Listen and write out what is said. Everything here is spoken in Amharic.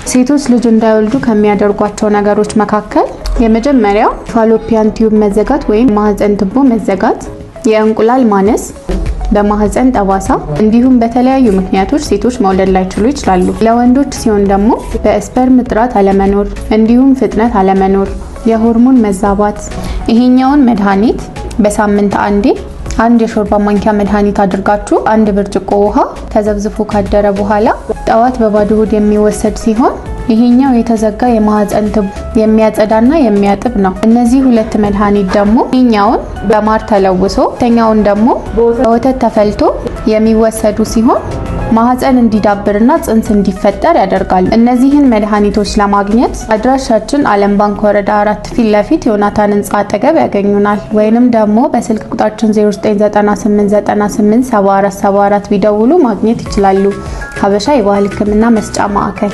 ሴቶች ልጅ እንዳይወልዱ ከሚያደርጓቸው ነገሮች መካከል የመጀመሪያው fallopian tube መዘጋት ወይም ማህፀን ቱቦ መዘጋት፣ የእንቁላል ማነስ፣ በማህፀን ጠባሳ እንዲሁም በተለያዩ ምክንያቶች ሴቶች መውለድ ላይችሉ ይችላሉ። ለወንዶች ሲሆን ደግሞ በ sperm ጥራት አለመኖር እንዲሁም ፍጥነት አለመኖር፣ የሆርሞን መዛባት። ይሄኛውን መድኃኒት በሳምንት አንዴ አንድ የሾርባ ማንኪያ መድኃኒት አድርጋችሁ አንድ ብርጭቆ ውሃ ተዘፍዝፎ ካደረ በኋላ ጠዋት በባዶ ሆድ የሚወሰድ ሲሆን ይሄኛው የተዘጋ የማህፀን ቱቦ የሚያጸዳና የሚያጥብ ነው። እነዚህ ሁለት መድኃኒት ደግሞ ይሄኛውን በማር ተለውሶ ሁለተኛውን ደግሞ በወተት ተፈልቶ የሚወሰዱ ሲሆን ማህፀን እንዲዳብርና ጽንስ እንዲፈጠር ያደርጋሉ። እነዚህን መድኃኒቶች ለማግኘት አድራሻችን ዓለም ባንክ ወረዳ 4 ፊት ለፊት ዮናታን ህንፃ አጠገብ ያገኙናል። ወይንም ደግሞ በስልክ ቁጥራችን 0998987474 ቢደውሉ ማግኘት ይችላሉ። ሀበሻ የባህል ሕክምና መስጫ ማዕከል።